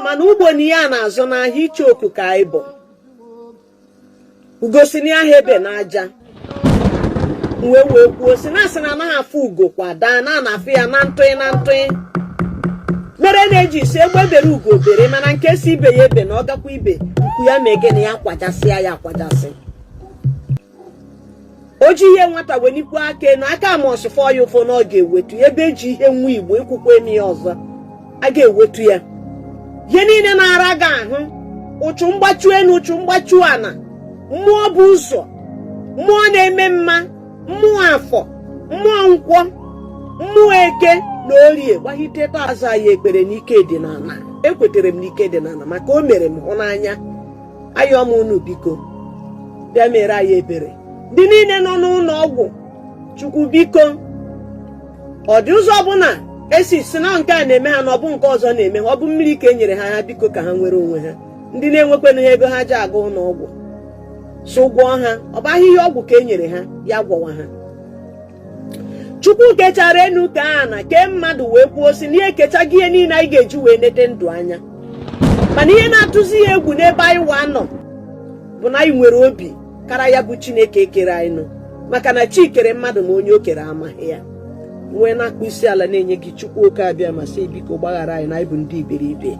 Mana ugbo na ihe a na-azụ n'ahịa icheoku ka anyị bụ. Ugo si na ya ebe na aja wee wee kwuo si na asị na anaghị afụ ugo kwa daa na ana-afụ ya na ntụị na ntụị mere na-eji si egbe bere ugo bere, mana nke si ibe ya ebena, ọ gakwa ibe nku ya mee gịnị? Ya kwajasịa ya akwajasị. O ji ihe nwata welikwu aka enu aka ma ọsụfọ ya ụfọ na ọ ga-ewetu ebe eji ihe nwa Igbo ekwukwa eme ya ọzọ a ga-ewetu ya. Ihe niile na-ara gị ahụ, ụchụ mgbachu enu, ụchụ mgbachu ana, mmụọ bụ ụzọ, mmụọ na-eme mma, mmụọ afọ, mmụọ nkwọ, mmụọ eke na orie, gbahite aza ya ekpere n'ike dị n'ala. Ekwetere m n'ike dị n'ala maka o mere m hụ n'anya. Ayọọ m unu, biko bịa mere anyị ebere. Ndị niile nọ n'ụlọ ọgwụ, Chukwu biko, ọ dị ụzọ ọbụla esi si na nke a na-eme ha na ọ bụ nke ọzọ na-eme ha, ọ bụ mmiri ka e nyere ha, ha biko ka ha nwere onwe ha. Ndị na-enwekwanụ ha ego ha ji aga ụlọ ọgwụ, so gwọọ ha. Ọ bụ ahịhịa ọgwụ ka e nyere ha, ya gwọwa ha. Chukwu kechara enu ka ana kee mmadụ wee kwuo si na ihe ekechago ihe niile anyị ga-eji wee nete ndụ anya. Mana ihe na-atụzi ya egwu n'ebe anyị wa nọ bụ na anyị nwere obi kara ya bụ Chineke kere anyị nụ, maka na chi kere mmadụ ma onye o kere amaghị ya. Wee na-akpụ isi ala na-enye gị, Chukwu Okike Abịama, sị biko gbaghara anyị na anyị bụ ndị iberibe.